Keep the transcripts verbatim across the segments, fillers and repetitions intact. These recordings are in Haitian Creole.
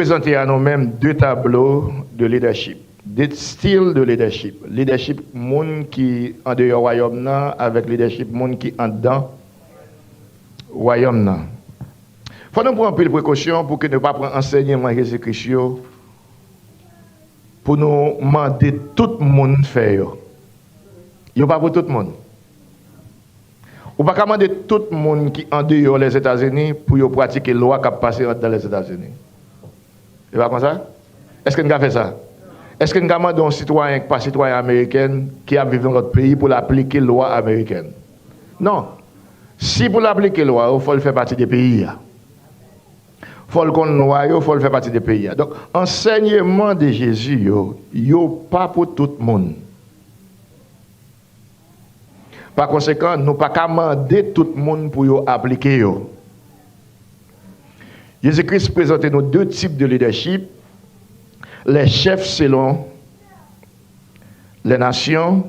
prezante a nou menm de tablo de leadership, de stil de leadership. Leadership moun ki andeyò wayòm nan avèk leadership moun ki anndan wayòm nan. Fò nou pran anpil prekosyon pou ke nou pa pran ansèyman Jezi Kris yo pou nou mande tout moun fè yo. Yo pa pou tout moun. Ou pa ka mande tout moun ki andeyò Lèzetazini pou yo pratike lwa k ap pase anndan Lèzetazini. E pa konsa? Èske n ka fè sa? Èske n ka mande yon sitwayen ki pa sitwayen ameriken ki ap viv nan lòt peyi pou l aplike lwa amerikèn? Non. Si pou l aplike lwa yo, fò l fè pati de peyi a. Fò l konn lwa yo, fò l fè pati de peyi a. Donk, ansèyman de Jezi yo, yo pa pou tout moun. Pa konsekan, nou pa ka mande tout moun pou yo aplike yo. Jezi Kris prezante nou de tip de lidèchip, les chefs selon les nations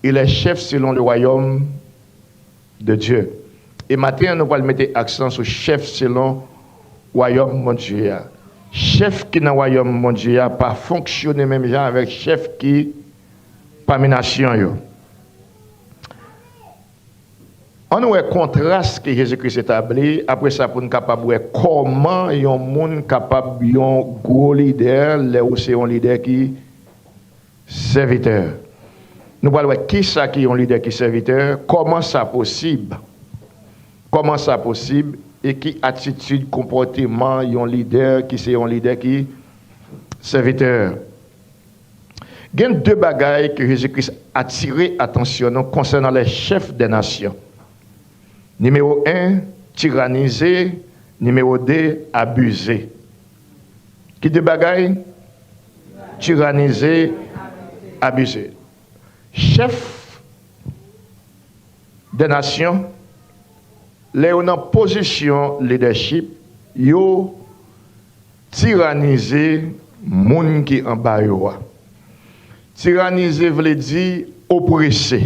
et les chefs selon le royaume de Dieu. E maten an, nou pral mete aksan sou chèf selon wayòm Bondye a. Chèf ki nan wayòm Bondye a pa fonksyone menm jan avèk chèf ki pami nasyon yo. Ann wè kontras ke Jezi Kris etabli, apre sa pou n kapab wè kòman yon moun kapab yon gwo lidè lè ou se yon lidè ki sèvitè. Nou pral wè kisa ki yon lidè ki sèvitè, kòman sa posib, kòman sa posib, e ki atitid, konpòteman yon lidè ki se yon lidè ki sèvitè. Gen de bagay ke Jezi Kris atire atansyon nou konsènan les chefs des nations. Nimewo en, tiranize. Nimewo de, abize. Ki de bagay? Tiranize, abize. Chèf de nasyon, lè yo nan pozisyon lidèchip, yo tiranize moun ki anba yo a. Tiranize vle di oprese.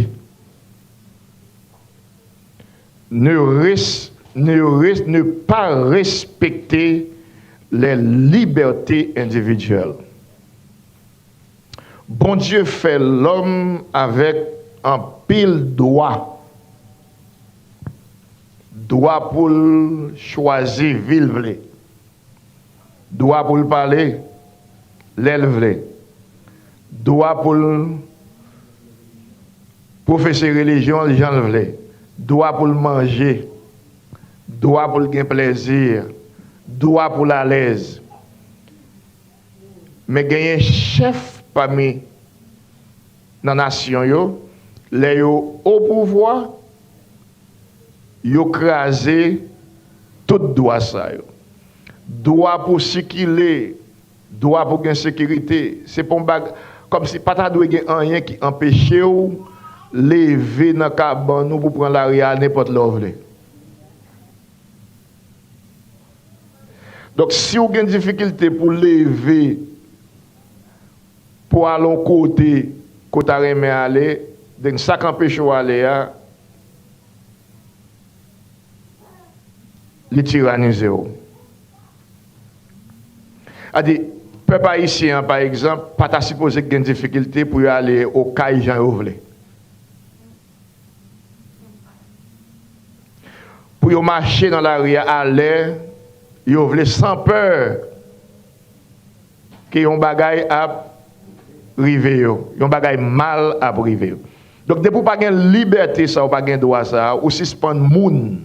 Ne res-, ne res-, ne pa respekte les libertés individuelles. Bondye fè lòm avèk anpil dwa. Dwa pou l chwazi vi l vle. Dwa pou l pale lè l vle. Dwa pou l pwofese relijyon l jan l vle. Dwa pou l manje. Dwa pou l gen plèzi. Dwa pou l alèz. Men genyen chèf pami nan nasyon yo, lè yo o pouvwa, yo kraze tout dwa sa yo. Dwa pou sikile, dwa pou gen sekirite, se pa yon bag-, kòmsi pa ta dwe gen anyen ki anpeche w leve nan kabann ou pou pran lari a nenpòt lè w vle. Donk, si w gen difikilte pou leve, pou al yon kote ke w ta renmen ale, donk sa k anpeche w ale a, li tiranize w. Sa di, pèp ayisyen an, pa egzanp, pa ta sipoze gen difikilte pou yo ale Okay jan yo vle. Pou yo mache nan lari a alè yo vle, san pè ke yon bagay ap rive yo, yon bagay mal ap rive yo. Donk, depi w pa gen libète sa, w pa gen dwa sa, ou sispann moun.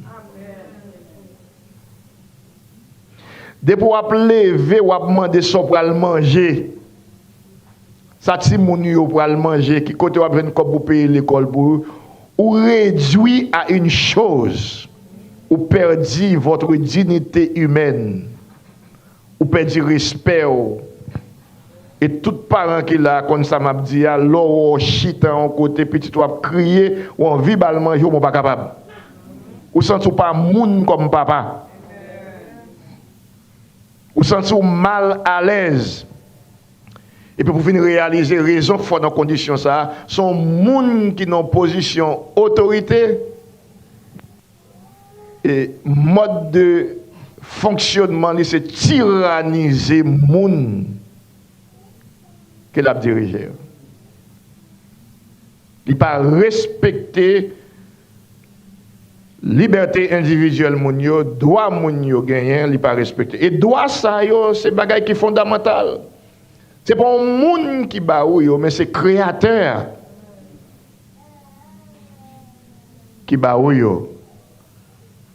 Depi w ap leve, w ap mande sa w pral manje. Sa timoun yo pral manje, ki kote w ap jwenn kòb pou peye lekòl pou yo, ou redui à une chose. Ou pèdi votre dignité humaine. Ou pèdi respè w. E tout paran ki la konn sa m ap di a, lè w wè w chita yon kote, pitit ou ap kriye, ou anvi ba l manje, ou pa kapab. Ou santi w pa moun kòm papa. Ou santi w mal alèz. Epi pou vin reyalize rezon k fè w nan kondisyon sa a, se yon moun ki nan pozisyon otorite, e mòd de fonksyonman li se tiranize moun ke l ap dirije yo. Li pa respekte libète endividyèl moun yo, dwa moun yo genyen, li pa respekte. E dwa sa yo, se bagay ki fondamantal. Se pa yon moun ki ba ou yo, men se Kreyatè a ki ba ou yo.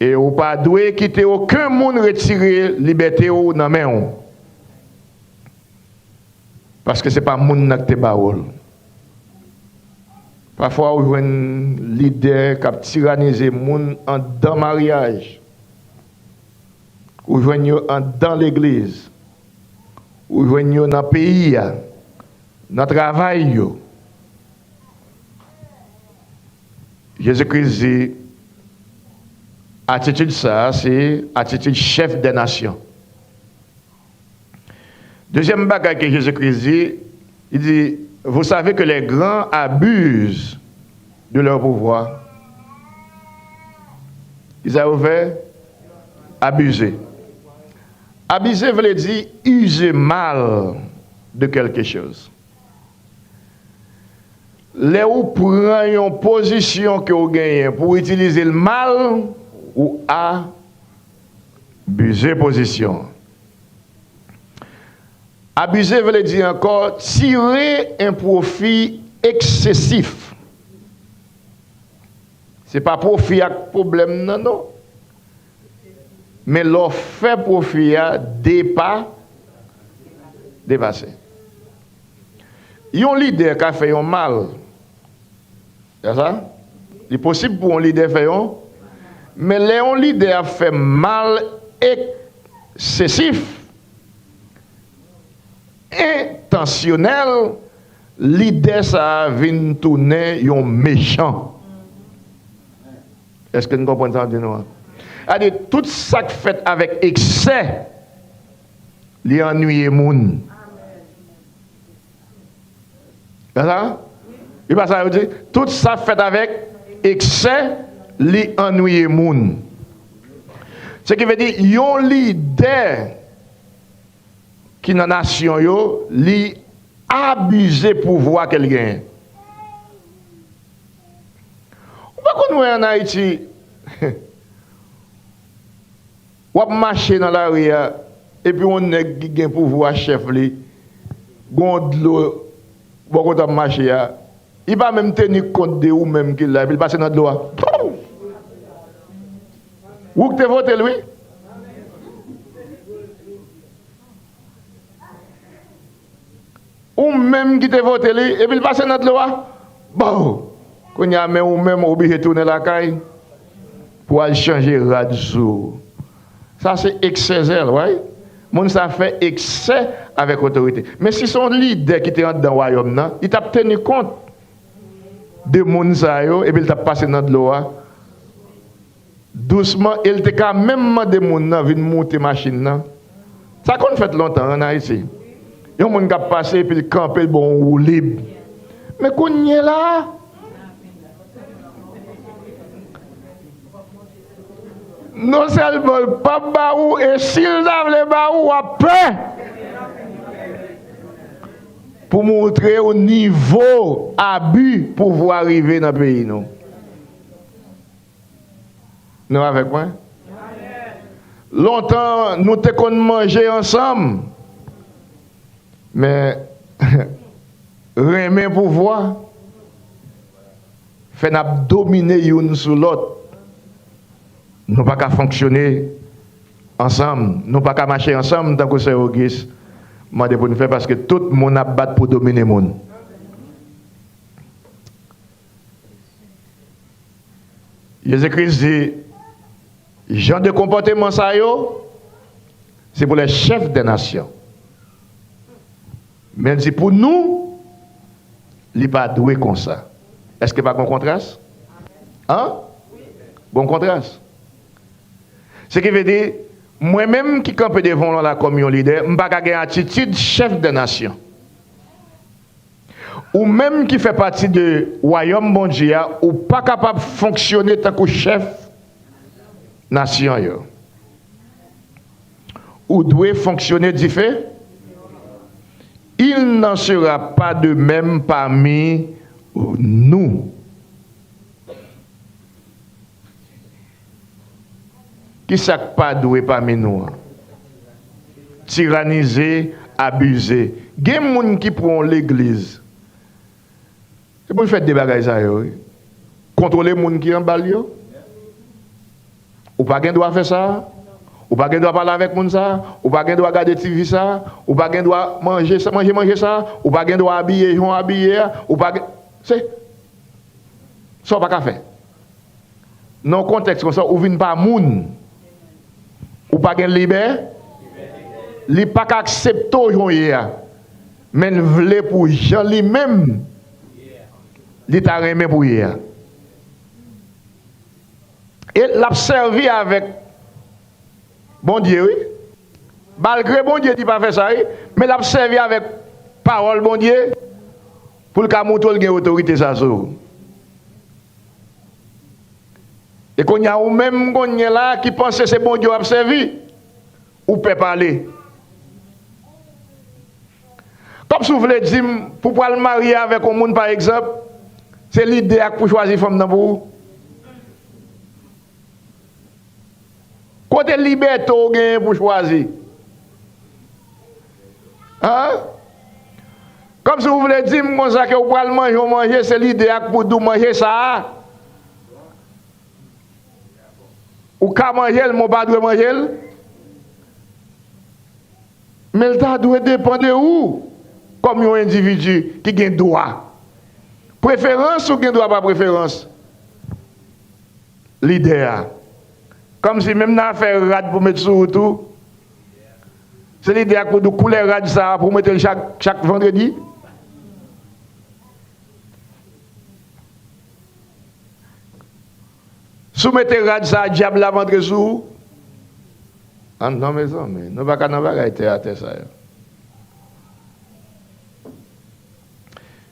E ou pa dwe kite okenn moun retire libète w nan men w. Paske se pa moun nan ki te ba ou l. Pafwa ou jwenn lidè k ap tiranize moun anndan maryaj. Ou jwenn yo anndan legliz. Ou jwenn yo nan peyi a, nan travay yo. Jezi Kris di, atitid sa a se atitid chèf dè nasyon. Dezyèm bagay ke Jezi Kris di, li di, vous savez que les grands abusent de leur pouvoir. Kisa yo fè? Abize. Abize vle di uze mal de quelque chose. Lè ou pran yon pozisyon ke ou genyen pou w itilize l mal, ou abize pozisyon an. Abize vle di ankò tire un profit excessif. Se pa pwofi a k pwoblèm nan, non. Men lè w fè pwofi a depa, depase. Yon lidè ka fè yon mal. Se sa? Li posib pou yon lidè fè yon. Men lè yon lidè ap fè mal eksesif, entansyonèl, lidè sa a vin tounen yon mechan. Èske n konprann sa m di nou an? Sa di, tout sa k fèt avèk eksè, li annuiye moun. Se sa? Li pa sa yo di? Tout sa fèt avèk eksè, li annuiye moun. Se ki vle di, yon lidè ki nan nasyon yo, li abize pouvwa ke l genyen. Ou pa konn wè ann Ayiti, w ap mache nan lari a, epi yon nèg ki gen pouvwa chèf li, gon dlo bò kote w ap mache a, li pa menm teni kont de ou menm ki la, epi l pase nan dlo a. Ou k te vote l, wi. Ou menm ki te vote li, epi l pase nan dlo a. Baw! Kounye a, men ou menm, ou oblije tounen lakay pou al chanje rad sou ou. Sa se eksè zèl, wi. Moun sa fè eksè avèk otorite. Men si se yon lidè ki te anndan wayòm nan, li t ap teni kont de moun sa yo, epi l t ap pase nan dlo a. Dousman, e l te ka menm mande moun nan vin moute machin nan. Sa konn fèt lontan ann Ayiti. Yon moun k ap pase epi l kanpe, l ba w yon woulib. Men kounye la a, non sèlman l p ap ba ou, e si l ta vle ba ou, w ap pè pou montre w nivo abi pouvwa rive nan peyi nou. Nou avèk mwen? Lontan, nou te konn manje ansanm, men renmen pouvwa fè n ap domine youn sou lòt. Nou pa ka fonksyone ansanm, nou pa ka mache ansanm tankou sè Ogis mande pou n fè, paske tout moun ap bat pou domine moun. Jezi Kris di, jan de konpòteman sa yo, se pou les chefs des nations. Men l di pou nou, li pa dwe konsa. Èske pa gon kontras? An? Gon kontras. Se ki vle di, mwen menm ki kanpe devan w la kòm yon lidè, m pa ka gen atitid chèf de nasyon. Ou menm ki fè pati de wayòm Bondye a, ou pa kapab fonksyone tankou chèf nasyon yo. Ou dwe fonksyone dife. Il n'en sera pas de même parmi nous. Kisa k pa dwe pami nou an? Tiranize, abize. Gen moun ki pran legliz. Se pou l fè de bagay sa yo, wi. Kontwole moun ki anba l yo. Ou pa gen dwa fè sa. Ou pa gen dwa pale avèk moun sa. Ou pa gen dwa gade T V sa. Ou pa gen dwa manje sa, manje, manje sa. Ou pa gen dwa abiye jan w abiye a. Ou pa gen, se sa w pa ka fè. Nan yon kontèks konsa, ou vin pa moun. Ou pa gen libè. Li pa ka aksepte w jan w ye a. Men l vle pou jan li menm li ta renmen pou ye a. E l ap sèvi avèk Bondye, wi. Malgre Bondye di pa fè sa, wi. Men l ap sèvi avèk pawòl Bondye pou l ka montre w l gen otorite sa sou ou. E kounye a, ou menm kounye a la ki panse se Bondye w ap sèvi, ou pè pale. Kòmsi w vle di m, pou pral marye avèk yon moun, pa egzanp, se lidè a k pou chwazi fanm nan pou ou? Kote libète w genyen pou chwazi? An? Kòmsi w vle di m konsa ke w pral manje yon manje, se lidè a k pou di w manje sa a. Ou ka manje l, men w pa dwe manje l. Men l ta dwe depann de ou, kòm yon endividi ki gen dwa. Preferans, ou gen dwa pa preferans lidè a. Kòmsi menm nan afè rad pou met sou ou tou, se lidè a k pou di w koulè rad sa a pou w mete l chak, chak vandredi. Si w mete rad sa a, dyab la ap antre sou ou. Ah non, mezanmi, nou pa ka nan bagay tè atè sa yo.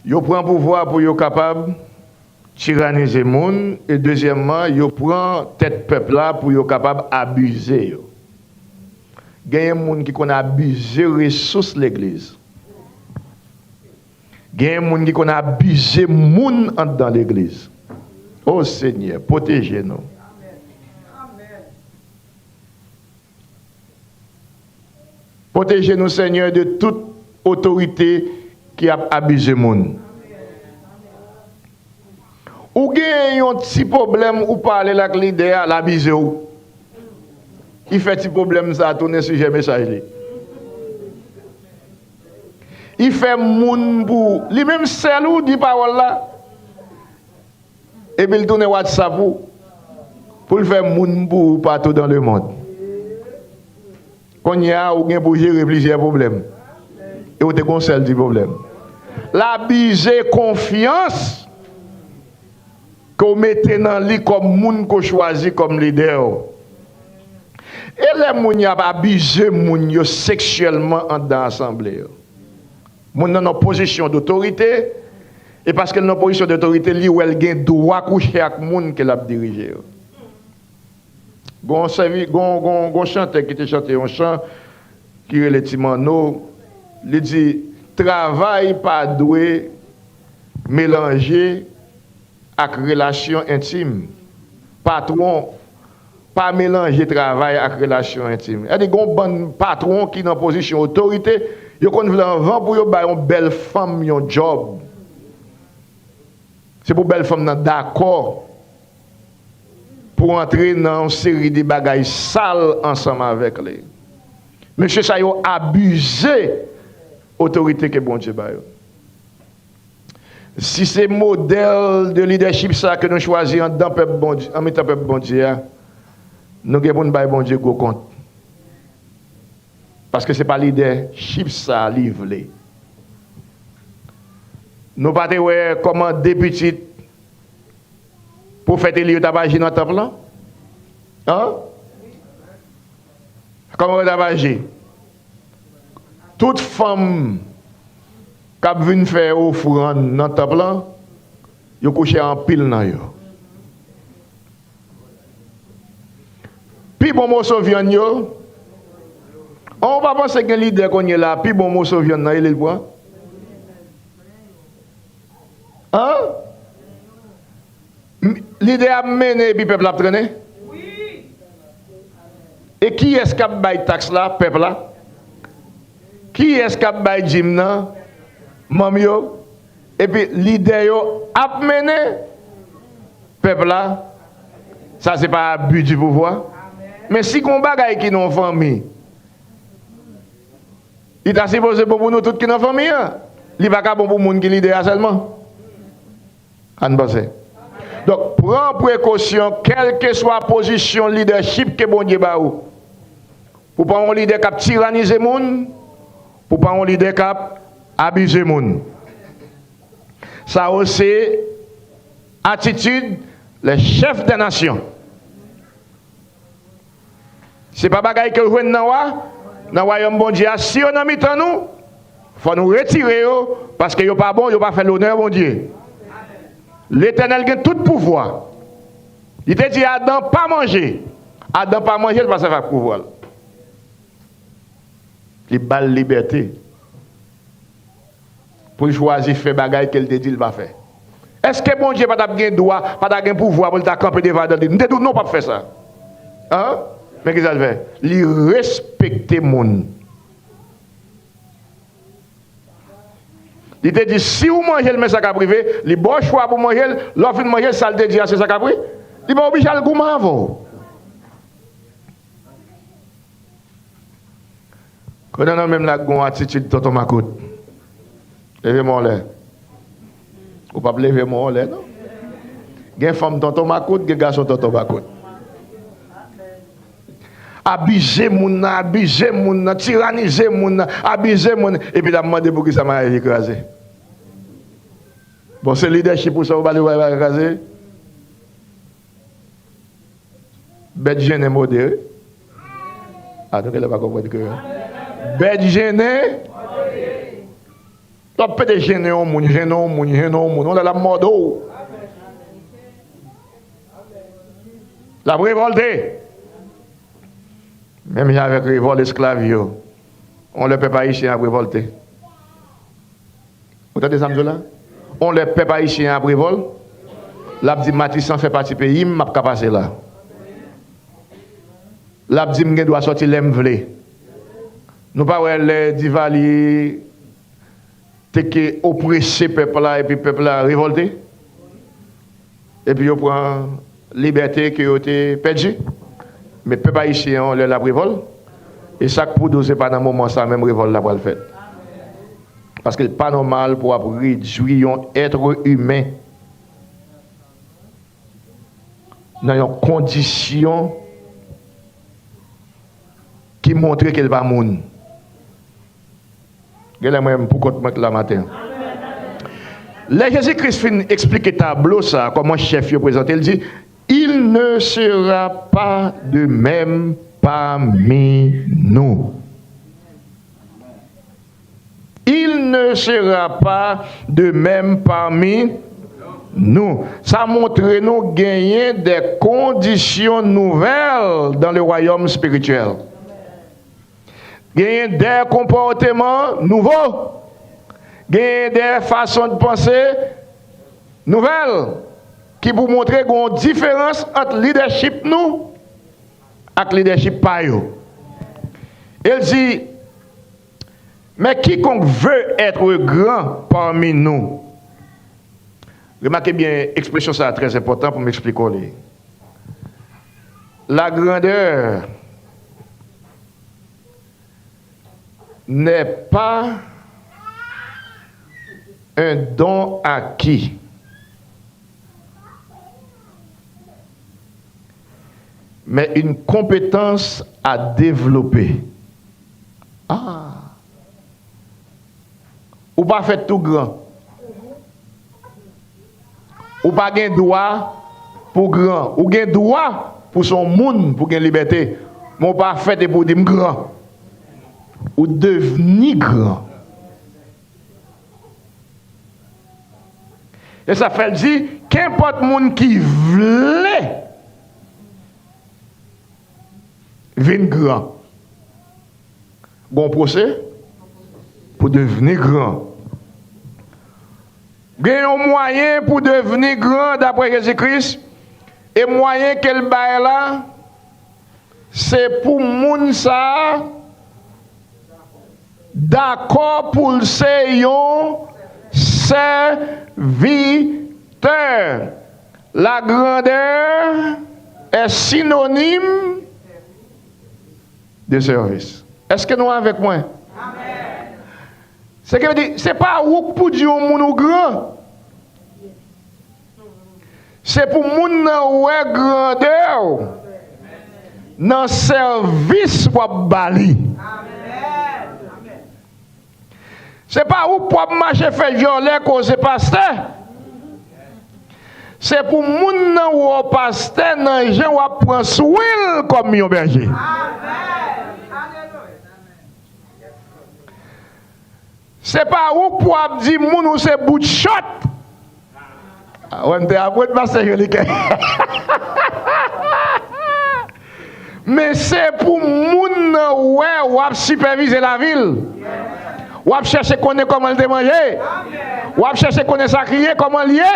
Yo pran pouvwa pou yo kapab tiranize moun, e dezyèmman, yo pran tèt pèp la pou yo kapab abize yo. Genyen moun ki konn abize resous legliz. Genyen moun ki konn abize moun anndan legliz. O Senyè, pwoteje nou. Pwoteje nou, Senyè, de tout otorite ki ap abize moun. Ou gen yon ti pwoblèm, ou pale l ak lidè a, l abize w. Li fè ti pwoblèm sa a tounen sijè mesaj li. Li fè moun pou li menm sèl ou di pawòl la. Epi l tounen WhatsApp ou pou l fè moun pou ou patou dans le monde. Kounye a, ou gen pou jere plizyè pwoblèm. E ou te gon sèl ti pwoblèm. L abize konfyans ke w mete nan li kòm moun ke w chwazi kòm lidè w. E lè moun y ap abize moun yo seksyèlman anndan asanble yo? Moun nan nan pozisyon dotorite, e paske l nan pozisyon dotorite, li wè l gen dwa kouche ak moun ke l ap dirije yo. Gon sèvi, gon, gon, gon chantè ki te chante yon chan ki rele Ti Manno, li di, travay pa dwe melanje ak relasyon entim. Patwon, pa melanje travay ak relasyon entim. Sètadi, gon bann patwon ki nan pozisyon otorite, yo konn vle anvan pou yo bay yon bèl fanm yon djòb. Se pou bèl fanm nan dakò pou antre nan yon seri de bagay sal ansanm avèk li. Mesye sa yo abize otorite ke Bondye ba yo. Si se modèl de lidèchip sa ke nou chwazi anndan pèp Bondye, an mitan pèp Bondye a, nou gen pou n bay Bondye gwo kont. Paske se pa lidèchip sa li vle. Nou pa te wè kòman de pitit pwofèt Eli yo t ap aji nan tanp lan? An? Kòman yo t ap aji? Tout fanm k ap vin fè ofrann nan tanp lan, yo kouche anpil nan yo. Pi bon moso vyann yo, An, ou pa panse gen lidè kounye la, pi bon moso vyann nan, e li l pran? An? M- Lidè ap mennen epi pèp la ap trennen? E kiyès k ap bay taks la? Pèp la. Kiyès k ap bay dim nan? Manm yo. Epi lidè yo ap mennen pèp la. Sa se pa abus du pouvoir? Men si gon bagay ki nan yon fanmi, li ta sipoze bon pou nou tout ki nan fanmi an. Li pa ka bon pou moun ki lidè a sèlman. Ann panse. Donk, pran prekosyon, kèlkeswa pozisyon lidèchip ke Bondye ba ou. Pou pa yon lidè k ap tiranize moun, pou pa yon lidè k ap abize moun. Sa yo se atitid les chefs des nations. Se pa bagay ke w jwenn nan wa, nan wayòm Bondye a. Si yo nan mitan nou, fò nou retire yo, paske yo pa bon, yo pa fè lonè Bondye. Letènèl gen tout pouvwa. Li te di Adan pa manje. Adan pa manje, l pa sèvi ak pouvwa l. Li ba l libète pou l chwazi fè bagay ke l te di l pa fè. Èske Bondye pa t ap gen dwa, pa t ap gen pouvwa pou l ta kanpe devan Adan di, "M te di w non, w p ap fè sa"? An? Men ki sa l fè? Li respekte moun. Li te di, "Si w manje l, men sa k ap rive." Li ba w chwa pou w manje l. Lè w fin manje l, sa l te di a, se sa k ap rive. Li pa oblije al goumen avè w. Konnen nan menm la gen yon atitid tonton makout. Leve men w anlè. Ou p ap leve men w anlè, non. Gen fanm tonton makout, gen gason tonton makout. Abize moun nan, abize moun nan, tiranize moun nan, abize moun. Epi l ap mande poukisa maryaj li kraze. Bon, se lidèchip ou sa, ou ba li maryaj kraze? Bèt jennen mòde, wi. A, nou genlè pa konprann kreyòl. Bèt jennen. Lè w ap pede jennen yon moun, jennen yon moun, jennen yon moun, yon lè l ap mòde w. L ap revòlte. Menm jan avèk revòlt esklav yo, yon lè pèp ayisyen ap revòlte. Ou tande sa m di w la? On lè pèp ayisyen ap revòl, l ap di, "Matisan fè pati peyi m, m ap ka pase la." L ap di, "M gen dwa sòti lè m vle." Nou pa wè lè Divalye te ke oprese pèp la epi pèp la revòlte? Epi yo pran libète ke yo te pèdi. Men pèp ayisyen an, lè l ap revòl, e sa k pou di w, se pa nan moman sa menm revòl la pral fèt. Paske l pa nòmal pou w ap redwi yon èt imen nan yon kondisyon ki montre ke l pa moun. Genlè mwen menm pou kont mwen k la maten an. Lè Jezi Kris fin eksplike tablo sa a, kòman chèf yo prezante l, di, "Il ne sera pas de même parmi nous." Il ne sera pas de même parmi nous. Sa montre nou genyen des conditions nouvelles dans le royaume spirituel. Genyen de konpòteman nouvo. Genyen de fason de panse nouvèl ki pou montre gen yon diferans ant lidèchip nou ak lidèchip pa yo. E l di, "Mais quiconque veut être grand parmi nous." Remake byen, ekspresyon sa a trè enpòtan pou m eksplike w li. La grandeur n'est pas un don acquis, mais une compétence à développer. Ah! Ou pa fèt tou gran. Ou pa gen dwa pou gran. Ou gen dwa pou se yon moun, pou gen libète. Men ou pa fèt epi w di, "M gran." Ou devni gran. E sa fè l di, "Kenpòt moun ki vle vin gran." Gon pwose pou devni gran. Gen yon mwayen pou devni gran dapre Jezi Kris, e mwayen ke l bay la, se pou moun sa a dakò pou l se yon sèvitè. La grandeur est synonyme de service. Èske nou avèk mwen? Se ki vle di, se pa ou k pou di yon moun ou gran. Se pou moun nan wè grandè w nan sèvis w ap ba li. Se pa ou k pou ap mache fè vyòlè koze pastè. Se pou moun nan wè w pastè nan jan w ap pran swen l kòm yon bèje. Se pa ou k pou ap di moun ou se bout chòt. A, wè, m te aprann pastè Jolikè. Men se pou moun nan wè w ap sipèvize lavi l. W ap chèche konnen kòman l te manje. W ap chèche konnen sa k ye, kòman l ye.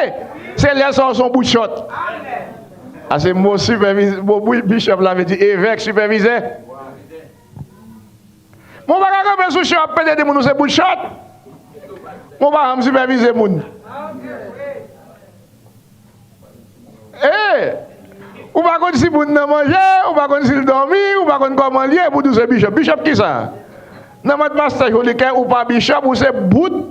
Se lè sa w se yon bout chòt. A, se mo sipèviz-, mo bi-, bishop la vle di evèk, sipèvizè. Men w pa ka kanpe sou cho ap pede di moun ou se bout chòt. Men w pa janm sipèvize moun. E, ou pa konn si moun nan manje, ou pa konn si l dòmi, ou pa konn kòman l ye, epi w di w se bishop. Bishop kisa? Nan mòd pastè Jolikè, ou pa bishop, ou se bout.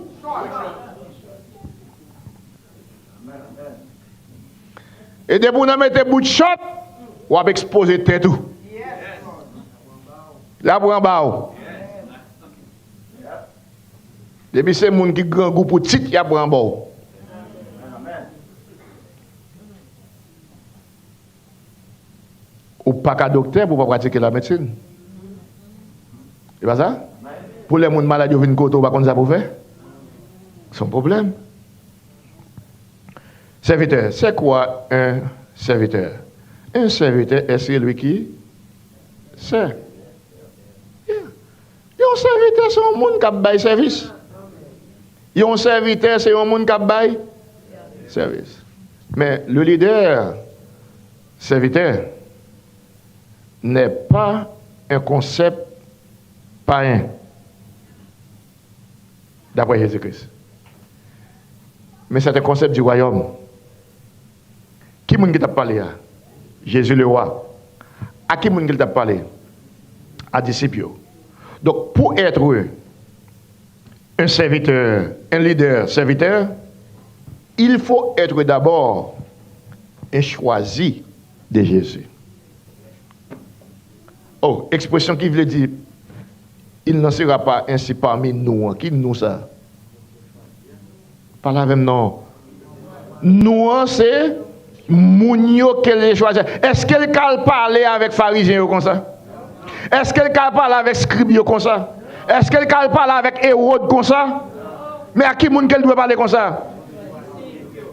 E depi w nan mete bout chòt, w ap ekspoze tèt ou. L ap ranba w. Depi se moun ki grangou pou tit, y ap ranba w. Ou pa ka doktè pou w pa pratike lamedsin. E pa sa? Pou lè moun malad yo vin kote w, ou pa konn sa pou w fè? Se yon pwoblèm. Serviteur, c'est quoi un serviteur? Un serviteur est celui qui sert. Yeah. Yon sèvitè se yon moun k ap bay sèvis. Yon sèvitè se yon moun k ap bay sèvis. Men, le leader serviteur n'est pas un concept païen, d'après Jésus-Christ. Mais c'est un concept du royaume. Ki moun ki t ap pale a? Jezi le wa. A ki moun ki l t ap pale? A disip yo. Donk, pou être un serviteur, un leader serviteur, il faut être d'abord un choisi de Jésus. Oh, ekspresyon ki vle di, il n'en sera pas ainsi parmi nous an. Ki nou sa? Pale avè m non. Nou an se moun yo ke l chwazi. Èske l ka al pale avèk farizyen yo konsa? Èske l ka al pale avèk skrib yo konsa? Èske l ka al pale avèk Ewòd konsa? Men a ki moun ke l dwe pale konsa?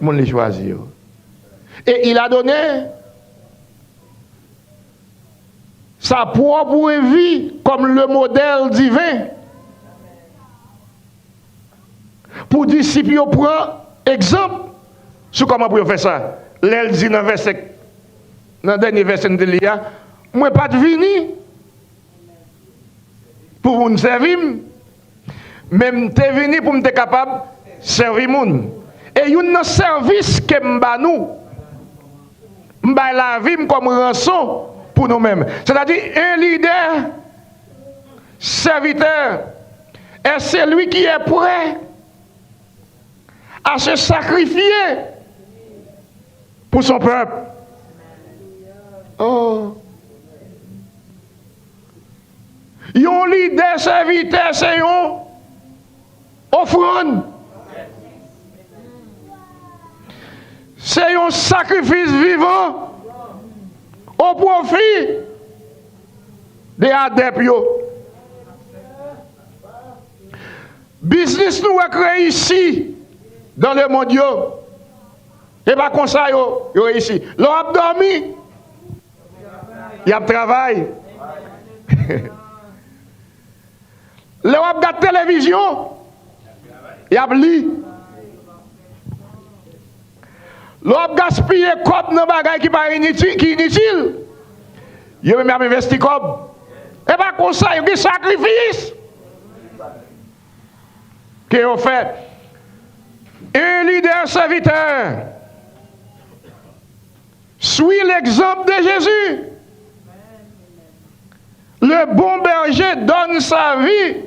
Moun li chwazi yo. Et il a donné sa propre vie comme le modèle divin. Pou disip yo pran egzanp sou kòman pou yo fè sa. Lè l di nan vèsè, nan dènye vèsè n te li a, mwen pa t vini pou moun sèvi m, men m te vini pou m te kapab sèvi moun. E youn nan sèvis ke m ba nou, m bay lavi m kòm ranson pou nou menm. Sètadi, un leader serviteur est celui qui est prêt à se sacrifier pour son peuple. Oh. Yon lidè sèvitè se yon ofrann. Se yon sakrifis vivan o pwofi de adèp yo. Biznis nou wè k reyisi dans le monde yo. E pa konsa yo, yo reyisi. Lè w ap dòmi, y ap travay. Lè w ap gad televizyon, y ap li. Lè w ap gaspiye kòb nan bagay ki pa initi-, ki initil, yo menm y ap envesti kòb. E pa konsa, yo gen sakrifis ke yo fè. Un leader serviteur suit l'exemple de Jésus. Le bon berger donne sa vie.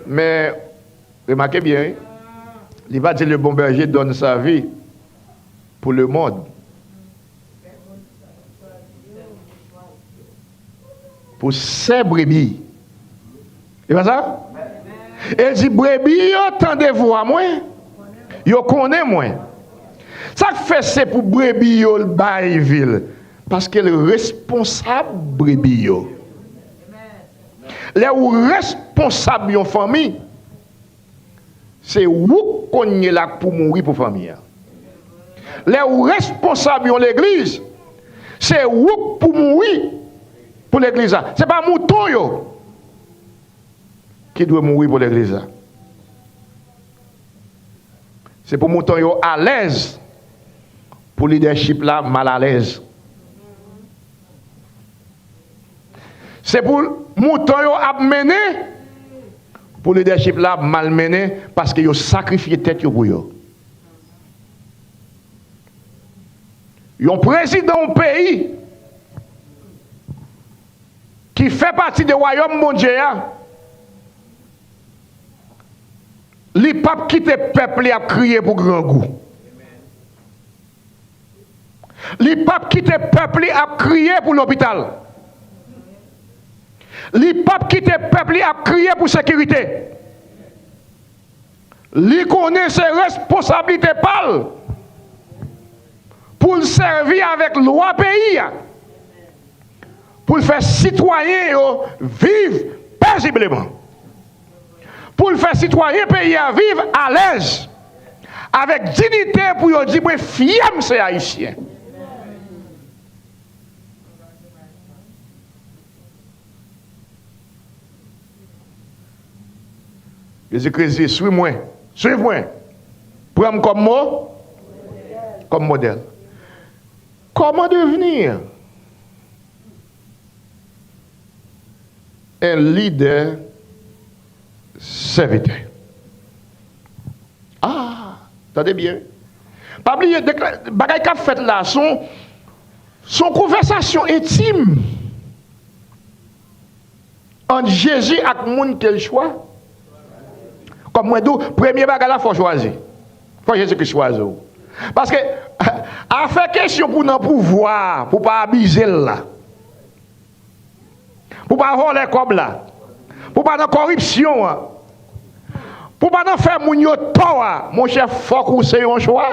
Men, remake byen, wi. Li pa di le bon berger donne sa vie pour le monde. Pour ses brebis. E pa sa? E di, brebi yo tande vwa mwen, yo konnen mwen. Sa k fè se pou brebi yo l bay vi l? Paske l responsab brebi yo. Lè ou responsab yon fanmi, se ou k kounye la k pou mouri pou fanmi an. Lè ou responsab yon legliz, se ou k pou mouri pou legliz la. Se pa mouton yo ki dwe mouri pou legliz la. Se pou mouton yo alèz, pou lidèchip la malalèz. Se pou mouton yo ap mennen, pou lidèchip la ap mal mennen, paske yo sakrifye tèt yo pou yo. Yon prezidan yon peyi ki fè pati de wayòm Bondye a, li p ap kite pèp li ap kriye pou grangou. Li p ap kite pèp li ap kriye pou lopital. Li p ap kite pèp li ap kriye pou sekirite. Li konnen se responsablite pa l pou l sèvi avèk lwa peyi a, pou l fè sitwayen yo viv pezibleman, pou l fè sitwayen peyi a viv alèz, avèk diyite, pou yo di, "Mwen fyè m se Ayisyen." Jezikri di, "Swiv mwen, swiv mwen. Pran m kòm mo, kòm modèl." Comment devenir un leader serviteur? Ah, tande byen. Pa bliye, dekla-, bagay k ap fèt la, se yon, se yon konvèsasyon entim ant Jezi ak moun ke l chwa. Kòm mwen di w, premye bagay la, fò w chwazi. Fò Jezikri chwazi w. Paske, afè kesyon pou nan pouvwa, pou pa abize l la, pou pa vòlè kòb la, pou pa nan kòripsyon an, pou pa nan fè moun yo tò a, monchè, fòk ou se yon chwa.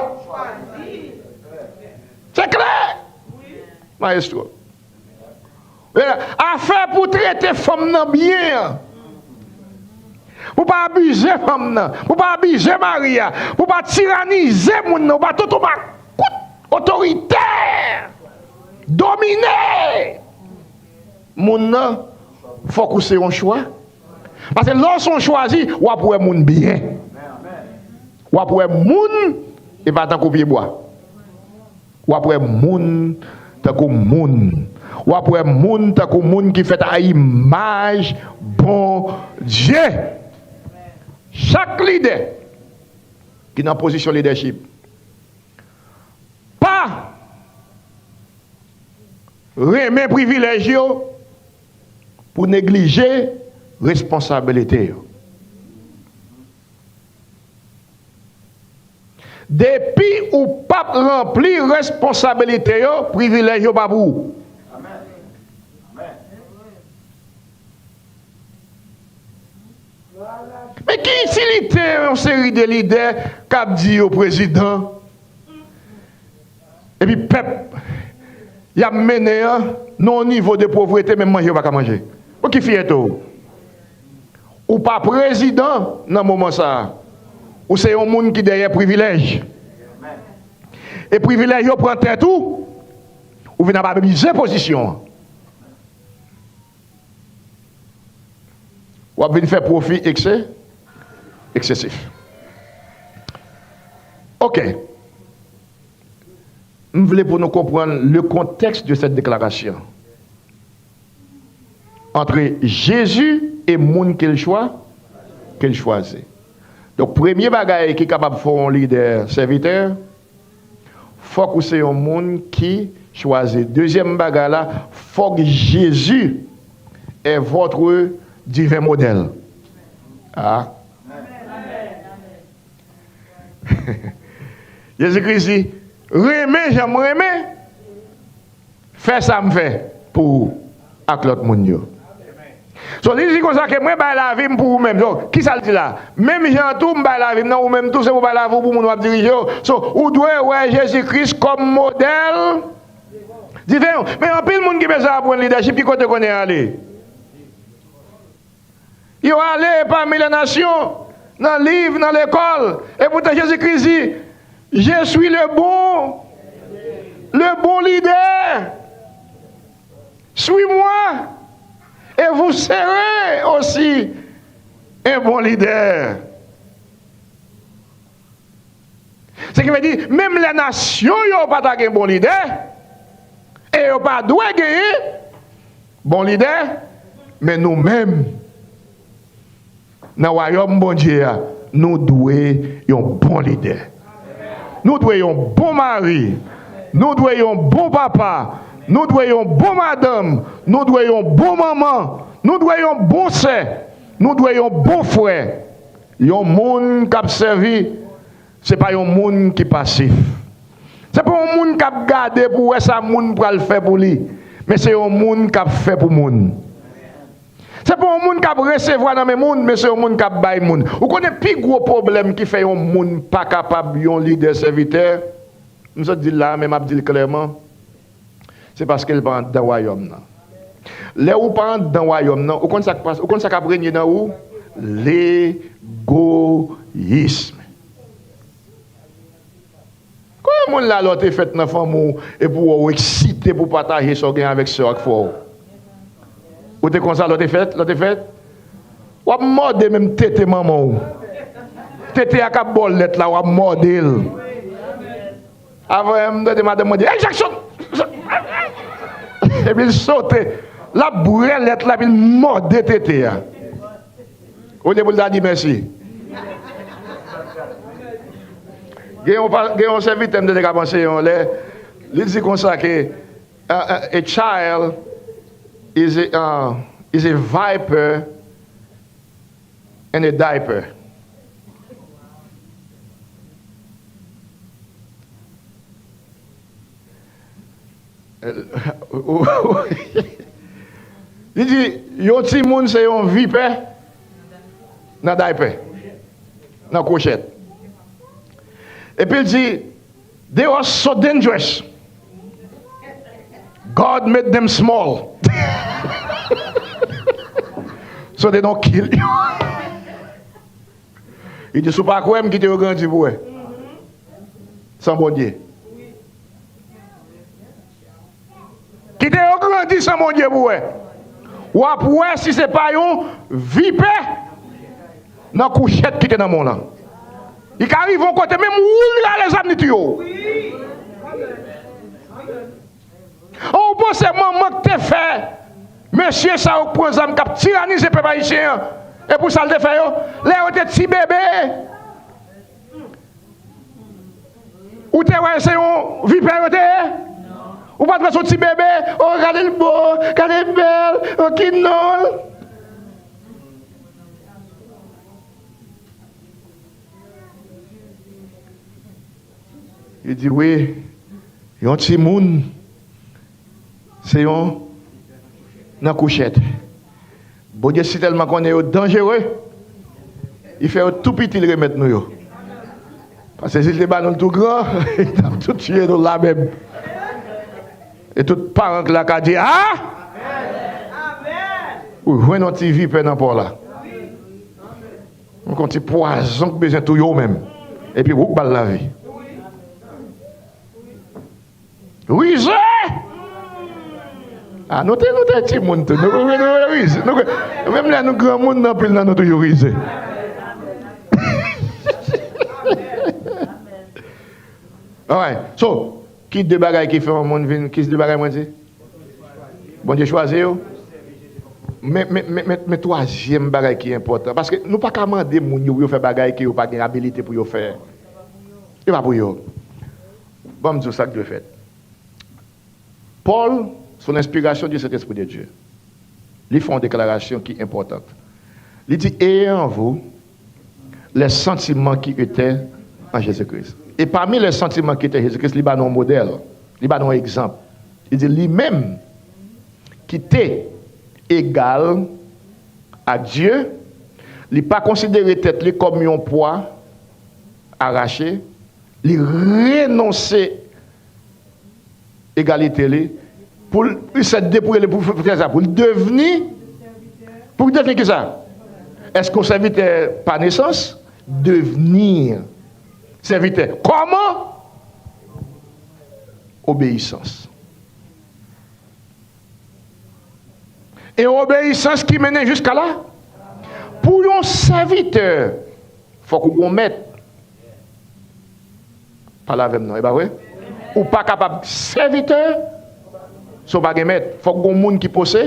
Se klè, mayestwo. Afè pou trete fanm nan byen an, pou pa abize fanm nan, pou pa abize mari a, pou pa tiranize moun nan, pou pa toutou makout, otoritè, domine moun nan, fòk ou se yon chwa. Paske lè w se yon chwazi, w ap wè moun byen. W ap wè moun, e pa tankou pyebwa. W ap wè moun tankou moun. W ap wè moun tankou moun ki fèt a imaj Bondye. Chak lidè ki nan pozisyon lidèchip, pa renmen privilèj yo pou neglije responsabilite yo. Depi ou p ap ranpli responsabilite yo, privilèj yo pa pou ou. Men ki itilite yon seri de lidè k ap di yo prezidan, epi pèp y ap mennen an nan yon nivo de povrete, menm manje yo pa ka manje? Pou ki fyète w? Ou pa prezidan nan moman sa a. Ou se yon moun ki dèyè privilèj. E privilèj yo pran tèt ou, ou vin ap abize pozisyon an. W ap vin fè pwofi ekse, eksesif. Ok. M vle pou nou konprann le contexte de cette déclaration. Antre Jezi e moun ke l chwa, ke l chwazi. Donk, premye bagay ki kapab fè w yon lidè sèvitè, fòk ou se yon moun ki chwazi. Dezyèm bagay la, fòk Jezi est votre divin modèle. Ah. Jezi Kris di, renmen jan m renmen, fè sa m fè pou ou ak lòt moun yo. So, li di konsa ke mwen bay lavi m pou ou menm. So, kisa l di la? Menm jan tou m bay lavi m nan, ou menm tou se pou bay lavi w pou moun w ap dirije yo. So, ou dwe wè Jezi Kris kòm modèl diven. Men anpil moun ki bezwen aprann lidèchip, ki kote konnen ale? Yo ale pami lè nasyon, nan liv, nan lekòl. Epoutan, Jezi Kris di, Je suis le bon, le bon leader. Suis-moi, et vous serez aussi un bon leader. Se ki vle di, menm lè nasyon yo pa ta gen bon lidè, e yo pa dwe genyen bon lidè, men nou menm, nan wayòm Bondye a, nou dwe yon bon lidè. Nou dwe yon bon mari. Nou dwe yon bon papa. Nou dwe yon bon madanm. Nou dwe yon bon manman. Nou dwe yon bon sè. Nou dwe yon bon frè. Yon moun k ap sèvi, se pa yon moun ki pasif. Se pa yon moun k ap gade pou wè sa moun pral fè pou li, men se yon moun k ap fè pou moun. Se pa yon moun k ap resevwa nan men moun, men se yon moun k ap bay moun. Ou konnen pi gwo pwoblèm ki fè yon moun pa kapab yon lidè sèvitè? M sot di l la, men m ap di l klèman. Se paske l pa anndan wayòm nan. Lè ou pa anndan wayòm nan, ou konn sa k pas-, ou konn sa k ap renye nan ou? Legoyism. Konbyen moun la, lè w te fèt nan fanmi w, epi w wè w eksite pou pataje sa w gen avèk sè w ak frè w? Ou te konsa lè w te fèt, lè w te fèt? W ap mòde menm tete manman w. Tete a k ap ba w lèt la, w ap mòde l. Avan, m tande madanm mwen di, "Hey, Jackson!" Epi l sote. L ap bwè lèt la, epi l mòde tete a. Olye pou l ta di mèsi. Gen yon pa-, gen yon sèvitè m te, te ka panse yon lè, li di konsa ke, uh, uh, a child is a, uh, is a viper and a diaper. Li di, yon timoun se yon vipè nan daypè, nan kwochèt. Epi l di, they are so dangerous. God made them small. So they don't kill you. Li di, si w pa kwè, m kite yo grandi pou wè. San Bondye. Kite yo grandi san Bondye pou wè. W ap wè si se pa yon vipè nan kouchèt ki te nan men w lan. Li ka rive yon kote, menm ou l rale zam, li touye w. Ou panse manman k te fè mesye sa yo k pran zam, k ap tiranize pèp ayisyen an, e pou sa l te fè yo? Lè yo te ti bebe, ou te wè se yon vipè yo te ye? Ou pa t wè se yon ti bebe? O, gade l bo, gade l bèl, o, ki non l. Li di, wi, yon timoun, se yon nan kouchèt. Bondye sitèlman konnen yo danjere, li fè yo tou piti, li remèt nou yo. Paske si l te ba nou l tou gran, li t ap tou tiye nou la menm. E tout paran k la ka di, a! Ou jwenn yon ti vipè nan pa w la. Yon ti pwazon k bezwen touye w menm. Epi ou k ba l lavi. Rize! Ah, nou te, nou te timoun tou. Nou, nou, nou, nou rize. Nou, nou, menm lè nou granmoun, anpil nan nou toujou rize. Alright. So, ki de bagay ki fè yon moun vin, ki de bagay mwen di? Bondye chwazi yo. Men, men, men, men, men twazyèm bagay ki enpòtan, paske nou pa ka mande moun yo pou yo fè bagay ke yo pa gen abilite pou yo fè. E pa pou yo. Ban m di w sa k dwe fèt. Pòl, sou lenspirasyon di Sentespri de Dye, li fè yon deklarasyon ki enpòtan. Li di, ayez en vous les sentiments qui étaient en Jésus-Christ. E pami les sentiments qui étaient en Jésus-Christ, li ba nou yon modèl, li ba nou yon egzanp. Li di, li menm ki te egal ak Dye, li pa konsidere tèt li kòm yon pwa arache, li renonse egalite li, pou l, li se depouye li pou fè sa, pou l devni, pou l devni kisa? Èske yon sèvitè pa nesans? Devni sèvitè. Kòman? Obeyisans. E obeyisans ki mennen jiska la. Pou yon sèvitè, fòk ou gon mèt. Pale avè m non, e pa vre? Ou pa kapab sèvitè si w pa gen mèt. Fòk gon moun ki posè.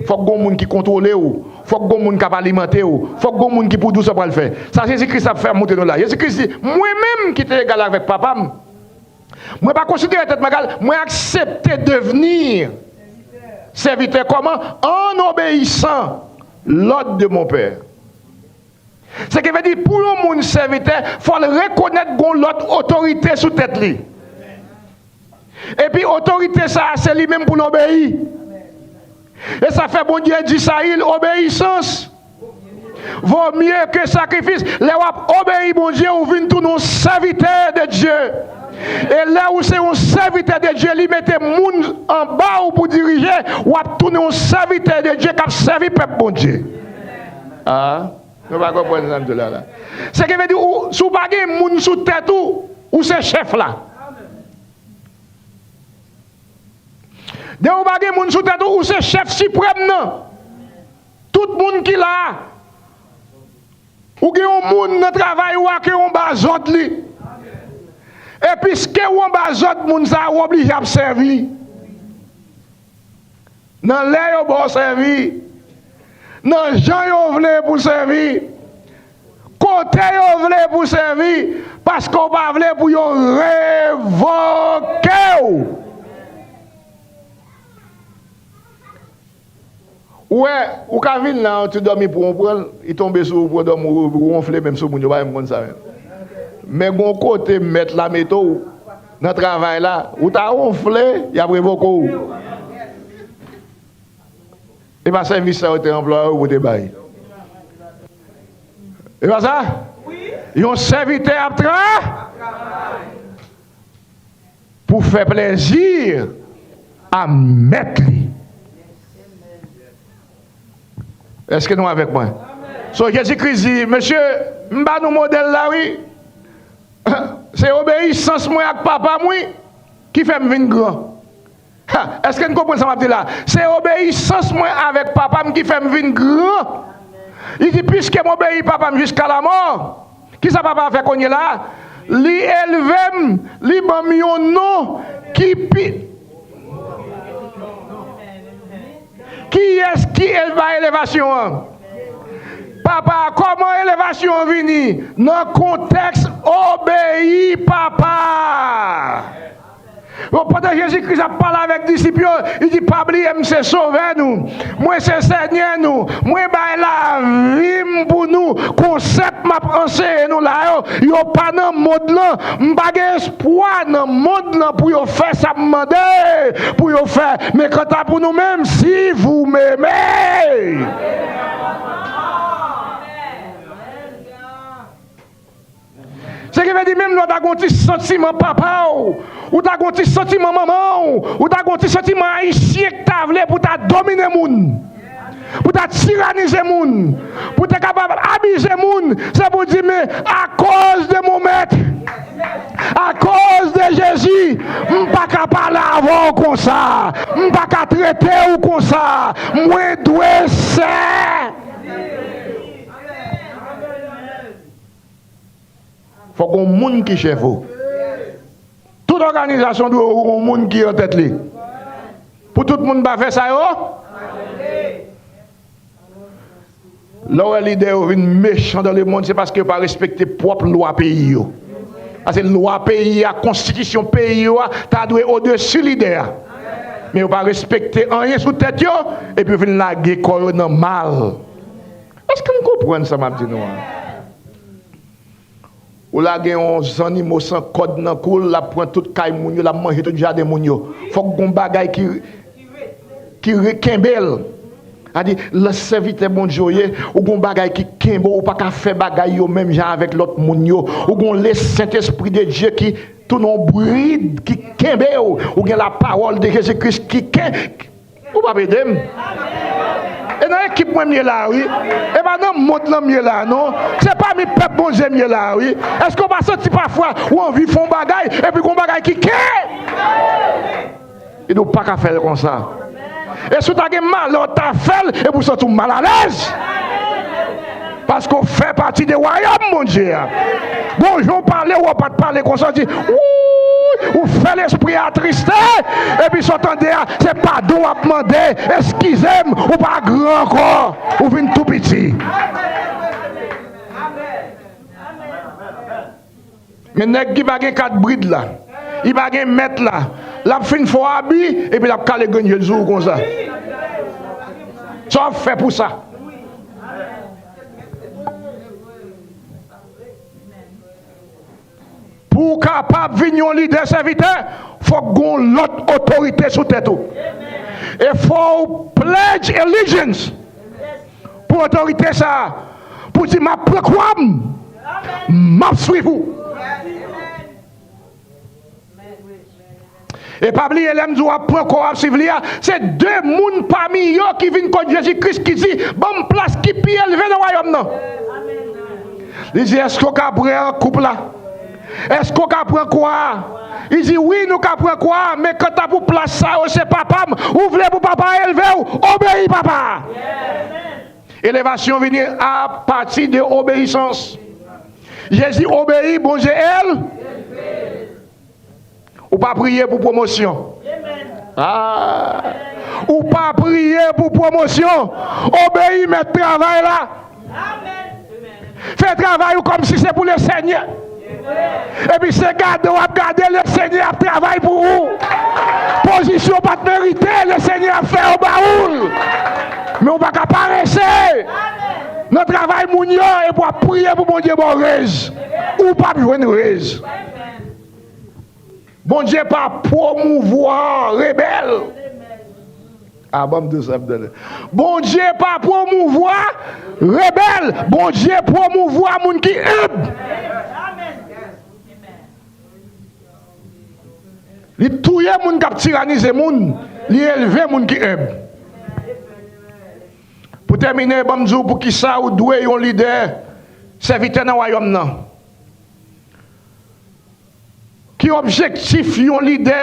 Fòk gon moun ki kontwole w. Fòk gon moun k ap alimante w. Fòk gon moun ki pou di w sa w pral fè. Sa Jezi Kris ap fè montre nou la. Jezi Kris di, mwen menm ki te egal avèk Papa m, mwen pa konsidere tèt mwen egal, mwen aksepte devni sèvitè. Kòman? En obéissant l'ordre de mon Père. Se ki vle di, pou yon moun sèvitè, fò l rekonèt gon lòt otorite sou tèt li. Epi otorite sa a, se li menm pou l obeyi. E sa fè Bondye di sa, il obéissance vaut mieux que sacrifice. Lè w ap obeyi Bondye, ou vin tounen yon sèvitè de Dye. E lè ou se yon sèvitè de Dye, li mete moun anba w pou dirije, w ap tounen yon sèvitè de Dye k ap sèvi pèp Bondye. Ah, nou pa konprann sa m di la la. Se ki vle di, ou, si w pa gen moun sou tèt ou, ou se chèf la. Depi w pa gen moun sou tèt ou, ou se chèf siprèm nan. Tout moun ki la a, ou gen yon moun nan travay ou a ke w anba zòd li. E piske w anba zòd moun sa a, w oblije ap sèvi. Nan lè yo ba w sèvi, nan jan yo vle pou sèvi, kote yo vle pou sèvi, paske w pa vle pou yo revoke w. Ou wè, ou ka vin la, ou ti dòmi pou w pran l, li tonbe sou ou, pou w dòmi, ou, ou wonfle menm sou moun, yo pa menm konn sa menm. Men gon kote mèt la mete w nan travay la, ou ta wonfle, y ap revoke w. E pa sèvis sa yo te anplwaye w pou te bay. E pa sa? Yon sèvitè ap tra pou fè plezi a mèt li. Èske nou avèk mwen? So, Jezi Kris di, mesye, m ba nou modèl la, wi. Se obeyisans mwen ak Papa m, wi, ki fè m vin gran. Ha, èske n konprann sa m ap di la? Se obeyisans mwen avèk Papa m ki fè m vin gran. Li di, piske m obeyi Papa m jiska lamò, kisa Papa a fè kounye la? Li elve m, li ban m yon non ki pi. Kiyès ki elva elevasyon an? Papa a. Kòman elevasyon an vini? Nan kontèks obeyi Papa a. Bon, pandan Jezi Kris ap pale avèk disip yo, li di, pa bliye m se Sovè nou, mwen se Senyè nou, mwen bay lavi m pou nou. Konsèp m ap anseye nou la yo, yo pa nan mond lan. M pa gen espwa nan mond lan pou yo fè sa m mande pou yo fè. Men kanta pou nou menm, si vous m'aimez. Se ki vle di, menm lè w ta gon ti santiman papa w, ou ta gon ti santiman manman w, ou ta gon ti santiman ayisyen k ta vle pou ta domine moun, pou ta tiranize moun, pou te kapab abize moun, se pou di, men, à cause de mon maître, à cause de Jésus, Jezi, m pa ka pale avè w konsa. M pa ka trete w konsa. Mwen dwe sè. Fòk gon moun ki chèf ou. Tout òganizasyon dwe gon moun ki an tèt li. Pou tout moun pa fè sa yo. Lè w wè lidè yo vin mechan dans le monde, se paske yo pa respekte pwòp lwa peyi yo. Paske lwa peyi a, konstitisyon peyi yo a, ta dwe odesi lidè a. Men yo pa respekte anyen sou tèt yo, epi yo vin lage kò yo nan mal. Èske n konprann sa m ap di nou an? Ou lage yon zannimo san kòd nan kou l, l ap pran tout kay moun yo, l ap manje tout jaden moun yo. Fòk gon bagay ki, ki re-, kenbe l. Sa di, lè sèvitè Bondye w ye, ou gon bagay ki kenbe w, ou pa ka fè bagay yo menm jan avèk lòt moun yo. Ou gon le Sentespri de Dye ki tounen yon brid, ki kenbe w. Ou gen lapawòl de Jezi Kris ki ken-, Ou p ap ede m. E nan ekip mwen m ye la, wi. E pa nan mond lan m ye la, non. Se pami pèp Bondye m ye la, wi. Èske w pa santi pafwa ou anvi fè yon bagay, epi gon bagay ki ken? E nou pa ka fè l konsa. E si w ta gen malè, w ta fè l, epi w santi w malalèz. Paske w fè pati de wayòm Bondye a. Gon jan w pale, w pa t pale konsa, w di, wouy, ou fè lespri atriste, epi sa w tande a, se padon w ap mande, eskize m, ou pa gran ankò, ou vin tou piti. Men nèg ki pa gen kat brid la, li pa gen mèt la, l ap fin fè w abi, epi l ap kale grenn je l sou ou konsa. Sa w ap fè pou sa? Pou w kapab vin yon lidè sèvitè, fòk gon lòt otorite sou tèt ou. E fò w pledge allegiance pou otorite sa a, pou di, "M ap pran kwa m, m ap swiv ou." E pa bliye, lè m di w ap pran kwa w ap swiv li a, se de moun pami yo ki vin kot Jezi Kris ki di, "Ban m plas ki pi elve nan wayòm nan." Li di, "Èske w ka pran koup la? Èske w ka pran kwa a?" Li di, "Wi, nou ka pran kwa a, men kanta pou plas sa yo, se Papa m. Ou vle pou Papa a elve w? Obeyi Papa a." Elevasyon vini apati de obeyisans. Jezi obeyi, Bondye el. Ou pa priye pou pwomosyon. Ah. Ou pa priye pou pwomosyon. Obeyi mèt travay la. Fè travay ou kòmsi se pou Lesenyè. Epi se gade w ap gade, Lesenyè ap travay pou ou. Pozisyon w pa t merite, Lesenyè ap fè yo ba ou l. Men ou pa ka parese nan travay moun yo, epi w ap priye pou Bondye ba w rèz. Ou p ap jwenn rèz. Bondye pa pwomouvwa rebèl. A, ban m di sa m tande. Bondye pa pwomouvwa rebèl. Bondye pwomouvwa moun ki enb. Li touye moun k ap tiranize moun. Li elve moun ki enb. Pou tèmine, ban m di w poukisa ou dwe yon lidè, sèvitè nan wayòm nan. Ki objektif yon lidè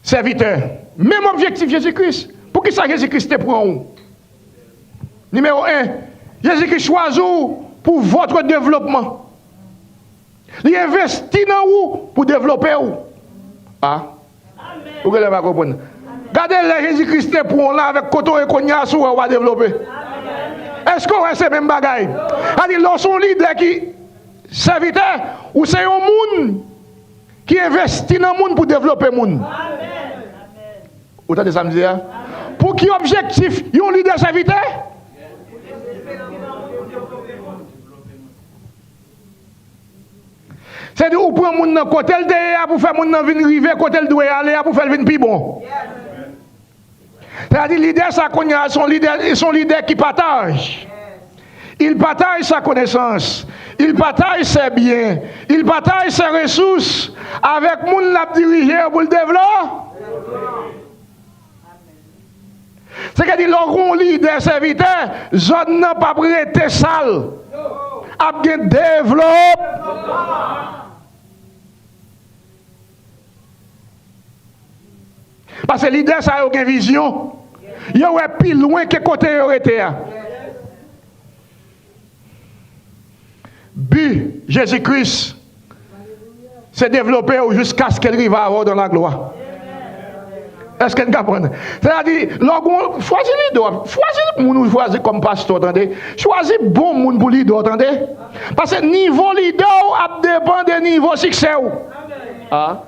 sèvitè? Menm objektif Jezi Kris. Poukisa Jezi Kris te pran w? Nimewo en, Jezi Kris chwazi w pou votre développement. Li envesti nan ou pou devlope w. A. Ou genlè pa konprann. Gade lè Jezi Kris te pran w la avèk kote w ye kounye a, si w wè w pa devlope. Èske w wè se menm bagay? Sa di lè w se yon lidè ki sèvitè, ou se yon moun ki envesti nan moun pou devlope moun. Ou tande sa m di a? Pou ki objektif yon lidè sèvitè? Se di ou pran moun nan kote l te ye a pou fè moun nan vin rive kote l dwe ale a pou fè l vin pi bon. Sa di lidè sa kounye a se yon lidè, se yon lidè ki pataje. Il partage sa connaissance, il partage ses biens, il partage ses ressources avèk moun l ap dirije yo pou l devlope. Se ke di lè w gon lidè sèvitè, zòn nan p ap rete sal. Ap gen devlopman. Paske lidè sa yo gen vizyon. Yo wè pi lwen ke kote yo rete a. Bi Jezi Kris se devlope w jiskaske l rive avè w dan laglwa. Èske n konprann? Sètadi, lè w gon, chwazi lidè w ap, chwazi moun ou chwazi kòm pastè w, tande. Chwazi bon moun pou lidè w, tande. Paske nivo lidè w ap depann de nivo siksè w. Ah.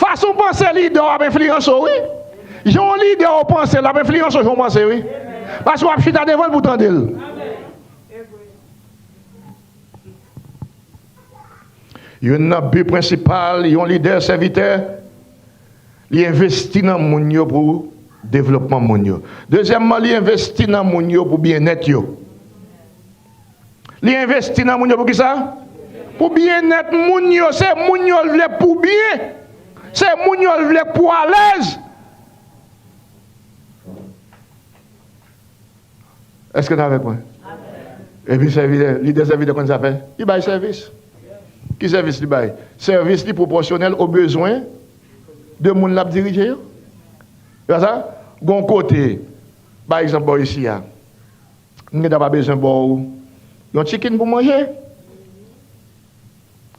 Fason w panse lidè w ap enfliyanse w, wi. Jan yon lidè w panse l ap enfliyanse w, jan w panse, wi. Paske w ap chita devan l pou w tande l. Youn nan bi prensipal yon lidè sèvitè, li envesti nan moun yo pou devlòpman moun yo. Dezyèmman, li envesti nan moun yo pou byennèt yo. Li envesti nan moun yo pou kisa? Pou byennèt moun yo. Se moun yo l vle pou byen. Se moun yo l vle pou alèz. Èske n avèk mwen? Epi sèvitè, lidè sèvitè konn sa fè? Li bay sèvis. Ki sèvis li bay? Sèvis li pwopòsyonèl o bezwen de moun l ap dirije yo. Se pa sa? Gon kote, pa egzanp, bò isi a, m gentan pa bezwen ba w yon chicken pou manje.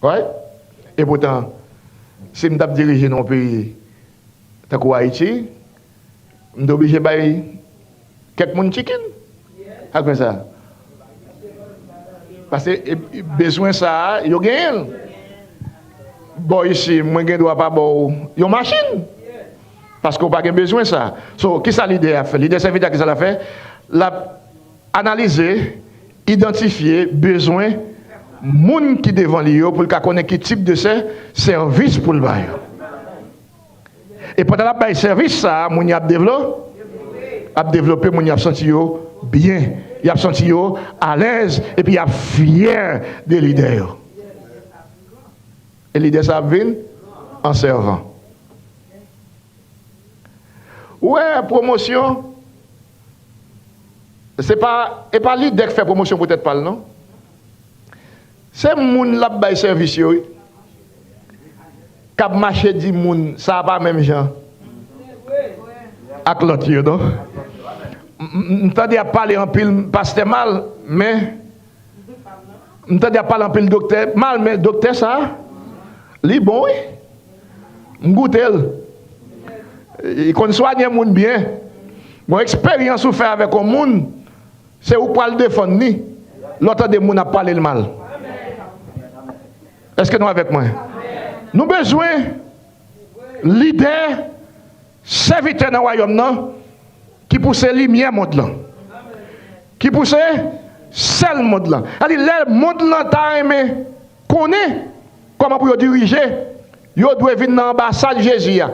Right? Epoutan, si m t ap dirije nan yon peyi tankou Ayiti, m te oblije bay kèk moun chicken. Sa k fè sa? Paske, e, e, bezwen sa a, yo genyen l. Bò isi, mwen gen dwa pa ba w yon machin. Paske w pa gen bezwen sa. So, kisa lidè a fè? Lidè sèvitè, kisa l ap fè? L ap analize, idantifye bezwen moun ki devan li yo pou l ka konnen ki tip de sè, sèvis pou l ba yo. E pandan l ap bay sèvis sa a, moun y ap devlo-, ap devlope, moun y ap santi yo byen, y ap santi yo alèz, epi y ap fyè de lidè yo. E lidè sa ap vin an sèvan. Ou wè, pwomosyon, se pa, e pa lidè k fè pwomosyon pou tèt pa l, non. Se moun l ap bay sèvis yo, wi, k ap mache di moun, sa a pa menm jan ak lòt yo, non. M, m, m tande y ap pale anpil pastè mal, men M tande y ap pale anpil doktè mal, men doktè sa, li bon, wi. M goute l. Li konn swanye moun byen. Gon eksperyans ou fè avèk yon moun, se ou k pral defann li lè w tande moun ap pale l mal. Èske nou avèk mwen? Nou bezwen lidè, sèvitè nan wayòm nan, ki pou se limyè mond lan, ki pou se sèl mond lan. Sètadi, lè mond lan ta renmen konnen kòman pou yo dirije, yo dwe vin nan anbasad Jezi a.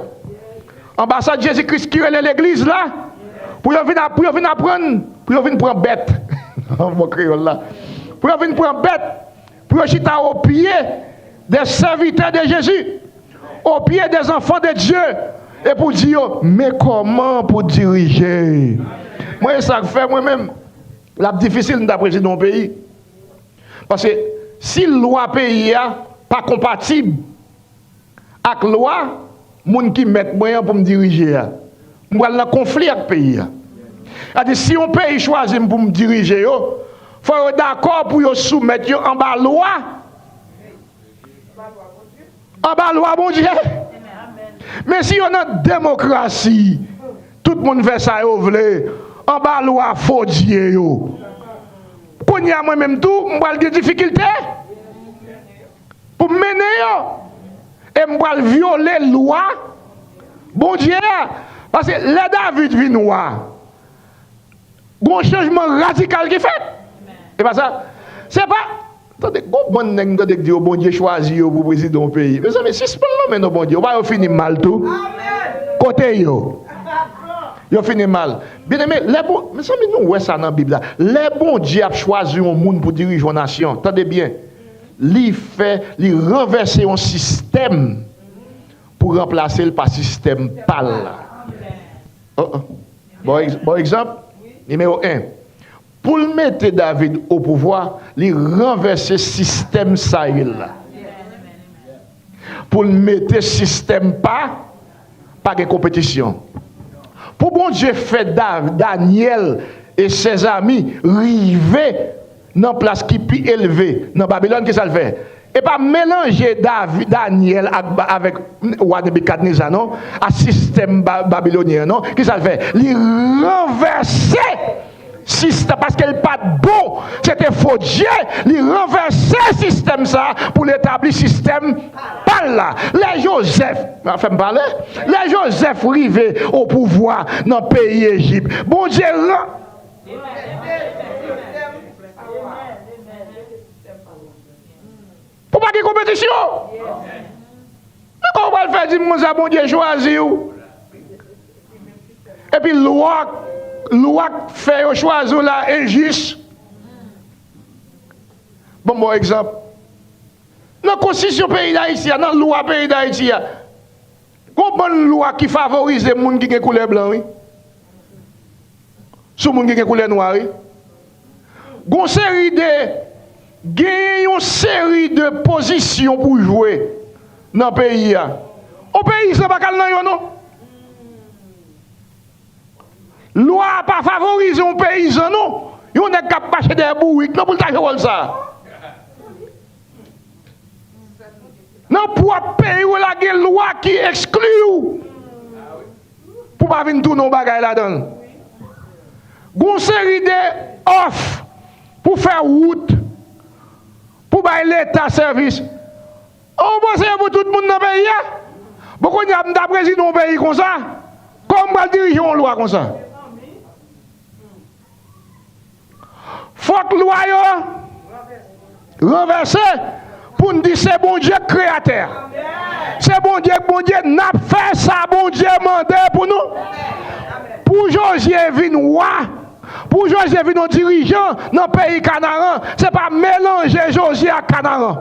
Anbasad Jezi Kris ki rele legliz la, pou yo vin ap-, pou yo vin aprann, pou yo vin pran bèt. Mo kreyòl la. Pou yo vin pran bèt, pou yo chita o pye des serviteurs de Jésus, o pye des enfants de Dieu, e pou di yo, men kòman pou dirije. Mwen, e sa k fè mwen menm, l ap difisil m ta prezidan yon peyi. Paske si lwa peyi a pa konpatib ak lwa moun ki mèt mwen an pou m dirije a, m pral nan konfli ak peyi a. Sètadi, si yon peyi chwazi m pou m dirije yo, fò yo dakò pou yo soumèt yo anba lwa, anba lwa Bondye. Men si yo nan demokrasi, tout moun fè sa yo vle, anba lwa fo dye yo, kounye a mwen menm tou, m pral gen difikilte pou m mennen yo. E m pral vyole lwa Bondye a. Paske lè David vin wa, gon chanjman radikal ki fèt. E pa sa? Se pa, tande, gon bann nèg m tande k di yo Bondye chwazi yo pou prezidan yon peyi. Mezanmi, sispann nonmen non Bondye. Ou pa yo fini mal tou? Kote yo? Yo fini mal. Byeneme, lè Bon-, mezanmi, nou wè sa nan Bib la. Lè Bondye ap chwazi yon moun pou dirije yon nasyon, tande byen, li fè, li ranvèse yon sistèm pou ranplase l pa sistèm pa l la. Oh, oh. Bon, egz-, bon egzanp, nimewo en. Pou l mete David o pouvwa, li ranvèse sistèm Sayil la. Pou l mete sistèm pa Pa gen konpetisyon. Pou Bondye fè Da- Danyèl e sèzami rive nan plas ki pi elve nan Babilòn, ki sa l fè? E pa melanje Davi- Danyèl ak, avèk wa Nebikadneza, non, ak sistèm ba- babilonyen an, non. Ki sa l fè? Li ranvèse sistèm, paske l pa t bon, se te fo dye, li ranvèse sistèm sa a pou l etabli sistèm pa l la. Lè Jozèf, fè m pale, lè Jozèf rive o pouvwa nan peyi Ejip, Bondye ran- Pou pa gen konpetisyon. Men kòman w pral fè di m konsa Bondye chwazi w? Epi lwa, lwa k fè yo chwazi w la enjis. Bon, bon egzanp. Nan konstitisyon peyi Dayiti a, nan lwa peyi Dayiti a, gon bann lwa ki favorize moun ki gen koulè blan, wi. Sou moun ki gen koulè nwa, wi. Gon seri de, genyen yon seri de pozisyon pou jwe nan peyi a. Yon peyizan pa ka al nan yo, non. Lwa a pa favorize yon peyizan, non. Yon nèg k ap mache dèyè bourik, non, pou l ta jwe wòl sa a. Nan pwòp peyi w la, gen lwa ki ekskli w pou pa vin tounen yon bagay ladan l. Gon seri de òf pou fè wout, pou bay Leta sèvis. Ou panse yo pou tout moun nan peyi a? Bon, kounye a, m ta prezidan yon peyi konsa, kòman m pral dirije yon lwa konsa? Fòk lwa yo ranvèse pou n di se Bondye k kreyatè a. Se Bondye k Bondye, n ap fè sa Bondye mande pou nou. Pou Jozye vin wa, pou Jozye vin yon dirijan nan peyi Kanaran, se pa melanje Jozye ak Kanaran.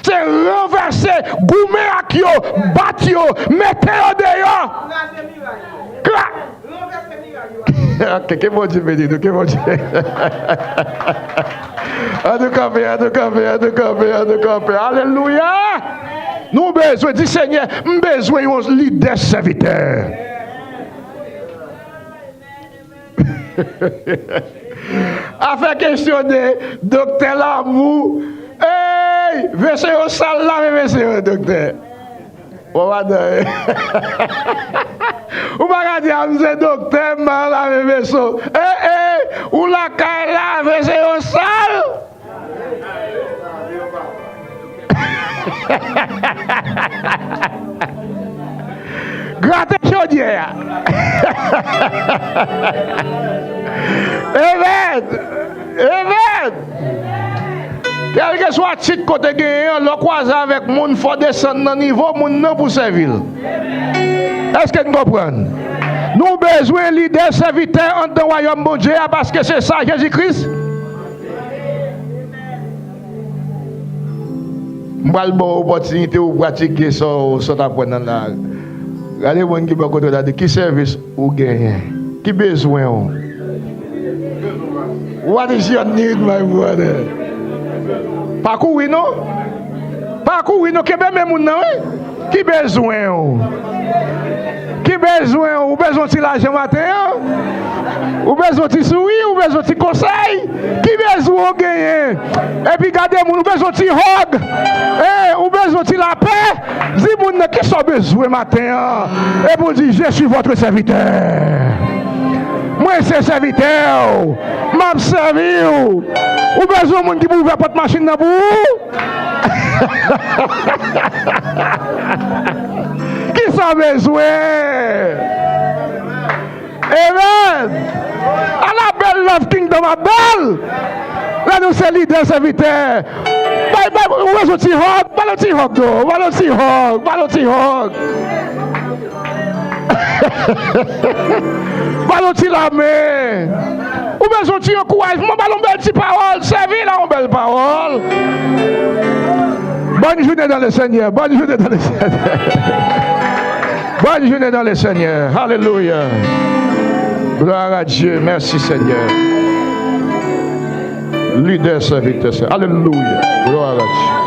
Se ranvèse, goumen ak yo, bat yo, mete yo deyò. Kra- Ok, ke Bondye beni nou, ke Bondye. An nou kanpe, an nou kanpe, an nou kanpe, an nou kanpe. Alelouya! Nou bezwen, di Senyè, m bezwen yon lidè sèvitè. Afè kesyone doktè Lamou. Ey, vese yo sal, lave vese yo, doktè. Bon, madan, ou pa ka di a m se doktè, m pa lave vese. Ey, ey, ou lakay la, vese yo sal. Grate chodyè a. Amen. Amen. Kèlkeswa tit kote genyen an, lè w kwaze avèk moun, fò w desann nan nivo moun nan pou sèvi l. Èske n konprann? Nou bezwen lidè sèvitè anndan wayòm Bondye a, paske se sa Jezi Kris. M pral ba w opòtinite ou pratike sa w sot aprann nan la. Gade moun ki bò kote w la, di, ki sèvis ou genyen? Ki bezwen w? What is your need, my brother? Pa kouri, non. Pa kouri, non. Kenbe men moun nan, wi. Ki bezwen w? Ki bezwen w? Ou bezwen ti lajan maten an? Ou bezwen ti souri? Ou bezwen ti konsèy? Ki bezwen w genyen? Epi gade moun, ou bezwen ti hug? Eh, ou bezwen ti lapè? Di moun nan, kisa w bezwen maten an? Epi w di, je suis votre serviteur. Mwen se sèvitè w. M ap sèvi w. Ou bezwen moun ki pou ouvè pòt machin nan pou ou? Kisa w bezwen? Amen. Ala bèl love Kingdom ap bèl. Lè nou se lidè sèvitè. Bay, bay, ou bezwen ti hug? Ba l yon ti hug, non. Ba l yon ti hug. Ba l yon ti hug. Ba l yon ti lamen. Ou bezwen ti ankourajman? Ba l yon bèl ti pawòl. Sèvi l a yon bèl pawòl. Bonne journée dans le Seigneur. Bonne journée dans le Seigneur. Bonne journée dans le Seigneur. Alelouya. Gloire à Dieu. Merci, Seigneur. Lidè sèvitè, sè. Alelouya. Gloire à Dieu.